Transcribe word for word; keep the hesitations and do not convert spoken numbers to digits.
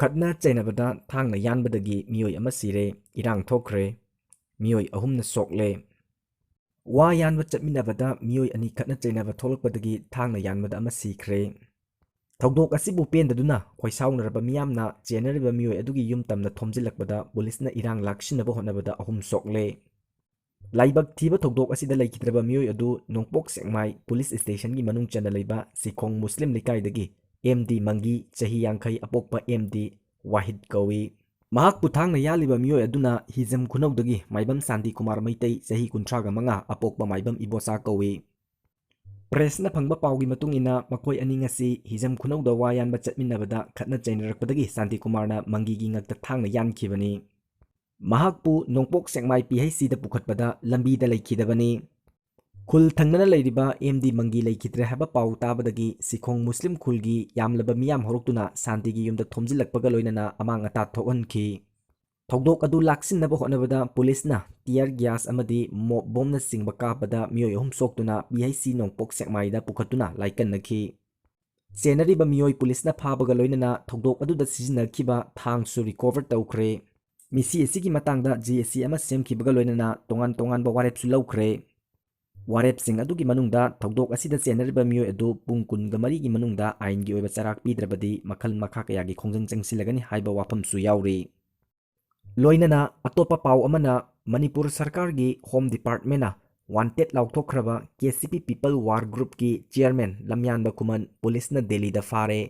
ꯈꯠꯅ ꯆꯩꯅꯕꯗ ꯊꯥꯡꯅ ꯌꯥꯟꯕꯗꯒꯤ ꯃꯤꯑꯣꯏ ꯑꯃ ꯁꯤꯔꯦ, ꯏꯔꯥꯡ ꯊꯣꯛꯈ꯭ꯔꯦ, ꯃꯤꯑꯣꯏ ꯑꯍꯨꯝꯅ ꯁꯣꯛꯂꯦ꯫ ꯋꯥ ꯌꯥꯟꯕ ꯆꯠꯃꯤꯟꯅꯕꯗ ꯃꯤꯑꯣꯏ ꯑꯅꯤ ꯈꯠꯅ ꯆꯩꯅꯕ ꯊꯣꯛꯂꯛꯄꯗꯒꯤ ꯊꯥꯡꯅ ꯌꯥꯟꯕꯗ ꯑꯃ ꯁꯤꯈ꯭ꯔꯦ꯫ ꯊꯧꯗꯣꯛ ꯑꯁꯤꯕꯨ ꯄꯦꯟꯗꯗꯨꯅ ꯈꯣꯏꯁꯥꯎꯅꯔꯕ ꯃꯤꯌꯥꯝꯅ ꯆꯦꯟꯅꯔꯤꯕ ꯃꯤꯑꯣꯏ ꯑꯗꯨꯒꯤ ꯌꯨꯝ ꯇꯝꯅ ꯊꯣꯝꯖꯤꯜꯂꯛꯄꯗ ꯄꯨꯂꯤꯁꯅ ꯏꯔꯥꯡ ꯂꯥꯛꯁꯤꯟꯅꯕ ꯍꯣꯠꯅꯕꯗ ꯑꯍꯨꯝ ꯁꯣꯛꯂꯦ꯫ ꯂꯥꯏꯕꯛ ꯊꯤꯕ ꯊꯧꯗꯣꯛ ꯑꯁꯤꯗ ꯂꯩꯈꯤꯗ꯭ꯔꯕ ꯃꯤꯑꯣꯏ ꯑꯗꯨ ꯅꯣꯡꯄꯣꯛ ꯁꯦꯛꯃꯥꯏ ꯄꯨꯂꯤꯁ ꯁ꯭ꯇꯦꯁꯟꯒꯤ ꯃꯅꯨꯡ ꯆꯟꯅ ꯂꯩꯕ ꯁꯤꯈꯣꯡ ꯃꯨꯁꯂꯤꯝ ꯂꯩꯀꯥꯏꯗꯒꯤ ꯑꯦꯝ ꯗꯤ ꯃꯪꯒꯤ, ꯆꯍꯤ ꯌꯥꯡꯈꯩ, ꯑꯄꯣꯛꯄ ꯑꯦꯝ ꯗꯤ ꯋꯥꯍꯤꯗ ꯀꯧꯏ꯫ ꯃꯍꯥꯛꯄꯨ ꯊꯥꯡꯅ ꯌꯥꯜꯂꯤꯕ ꯃꯤꯑꯣꯏ ꯑꯗꯨꯅ ꯍꯤꯖꯝ ꯈꯨꯅꯧꯗꯒꯤ ꯃꯥꯏꯕꯝ ꯁꯥꯟꯇꯤ ꯀꯨꯃꯥꯔ ꯃꯩꯇꯩ, ꯆꯍꯤ ꯀꯨꯟꯊ꯭ꯔꯥꯒ ꯃꯉꯥ, ꯑꯄꯣꯛꯄ ꯃꯥꯏꯕꯝ ꯏꯕꯣꯆꯥ ꯀꯧꯏ꯫ ꯄ꯭ꯔꯦꯁꯅ ꯐꯪꯕ ꯄꯥꯎꯒꯤ ꯃꯇꯨꯡ ꯏꯟꯅ, ꯃꯈꯣꯏ ꯑꯅꯤ ꯉꯁꯤ ꯍꯤꯖꯝ ꯈꯨꯅꯧꯗ ꯋꯥ ꯌꯥꯟꯕ ꯆꯠꯃꯤꯟꯅꯕꯗ ꯈꯠꯅ ꯆꯩꯅꯔꯛꯄꯗꯒꯤ ꯁꯥꯟꯇꯤ ꯀꯨꯃꯥꯔꯅ ꯃꯪꯒꯤꯒꯤ ꯉꯛꯇ ꯊꯥꯡꯅ ꯌꯥꯟꯈꯤꯕꯅꯤ꯫ ꯃꯍꯥꯛꯄꯨ ꯅꯣꯡꯄꯣꯛ ꯁꯦꯛꯃꯥꯏ ꯄꯤ ꯑꯩꯆ ꯁꯤꯗ ꯄꯨꯈꯠꯄꯗ ꯂꯝꯕꯤꯗ ꯂꯩꯈꯤꯗꯕꯅꯤ꯫ ꯈꯨꯜ ꯊꯪꯅꯅ ꯂꯩꯔꯤꯕ ꯑꯦꯝ ꯗꯤ ꯃꯪꯒꯤ ꯂꯩꯈꯤꯗ꯭ꯔꯦ ꯍꯥꯏꯕ ꯄꯥꯎ ꯇꯥꯕꯗꯒꯤ ꯁꯤꯈꯣꯡ ꯃꯨꯁꯂꯤꯝ ꯈꯨꯜꯒꯤ ꯌꯥꯝꯂꯕ ꯃꯤꯌꯥꯝ ꯍꯧꯔꯛꯇꯨꯅ ꯁꯥꯟꯇꯤꯒꯤ ꯌꯨꯝꯗ ꯊꯣꯝꯖꯤꯜꯂꯛꯄꯒ ꯂꯣꯏꯅꯅ ꯑꯃꯥꯡ ꯑꯇꯥ ꯊꯣꯛꯍꯟꯈꯤ꯫ ꯊꯧꯗꯣꯛ ꯑꯗꯨ ꯂꯥꯛꯁꯤꯟꯅꯕ ꯍꯣꯠꯅꯕꯗ ꯄꯨꯂꯤꯁꯅ tear gas ꯑꯃꯗꯤ ꯃꯣꯞ ꯕꯣꯝꯅꯆꯤꯡꯕ ꯀꯥꯞꯄꯗ ꯃꯤꯑꯣꯏ ꯑꯍꯨꯝ ꯁꯣꯛꯇꯨꯅ ꯄꯤ ꯑꯩꯆ ꯁꯤ ꯅꯣꯡꯄꯣꯛ ꯁꯦꯛꯃꯥꯏꯗ ꯄꯨꯈꯠꯇꯨꯅ ꯂꯥꯏꯀꯠꯅꯈꯤ꯫ ꯆꯦꯟꯅꯔꯤꯕ ꯃꯤꯑꯣꯏ ꯄꯨꯂꯤꯁꯅ ꯐꯥꯕꯒ ꯂꯣꯏꯅꯅ ꯊꯧꯗꯣꯛ ꯑꯗꯨꯗ ꯁꯤꯖꯤꯟꯅꯈꯤꯕ ꯊꯥꯡꯁꯨ recover ꯇꯧꯈ꯭ꯔꯦ꯫ ꯃꯤꯁꯤ ꯑꯁꯤꯒꯤ ꯃꯇꯥꯡꯗ ꯖꯦ ꯑꯦ ꯁꯤ ꯑꯃ ꯁꯦꯝꯈꯤꯕꯒ ꯂꯣꯏꯅꯅ ꯇꯣꯉꯥꯟ ꯇꯣꯉꯥꯟꯕ ꯋꯥꯔꯦꯞꯁꯨ ꯂꯧꯈ꯭ꯔꯦ꯫ ꯋꯥꯔꯦꯞꯁꯤꯡ ꯑꯗꯨꯒꯤ ꯃꯅꯨꯡꯗ ꯊꯧꯗꯣꯛ ꯑꯁꯤꯗ ꯆꯦꯟꯅꯔꯤꯕ ꯃꯤꯑꯣꯏ ꯑꯗꯨ ꯄꯨꯡ ꯀꯨꯟꯒ ꯃꯔꯤꯒꯤ ꯃꯅꯨꯡꯗ ꯑꯥꯏꯟꯒꯤ ꯑꯣꯏꯕ ꯆꯔꯥꯛ ꯄꯤꯗ꯭ꯔꯕꯗꯤ ꯃꯈꯜ ꯃꯈꯥ ꯀꯌꯥꯒꯤ ꯈꯣꯡꯖꯪ ꯆꯪꯁꯤꯜꯂꯒꯅꯤ ꯍꯥꯏꯕ ꯋꯥꯐꯝꯁꯨ ꯌꯥꯎꯔꯤ꯫ ꯂꯣꯏꯅꯅ ꯑꯇꯣꯞꯄ ꯄꯥꯎ ꯑꯃꯅ, ꯃꯅꯤꯄꯨꯔ ꯁꯔꯀꯥꯔꯒꯤ Home Departmentꯅ wanted ꯂꯥꯎꯊꯣꯛꯈ꯭ꯔꯕ ꯀꯦ ꯁꯤ ꯄꯤ People War Groupꯀꯤ chairman ꯂꯝꯌꯥꯟꯕ ꯈꯨꯃꯟ ꯄꯨꯂꯤꯁꯅ ꯗꯦꯜꯂꯤꯗ ꯐꯥꯔꯦ꯫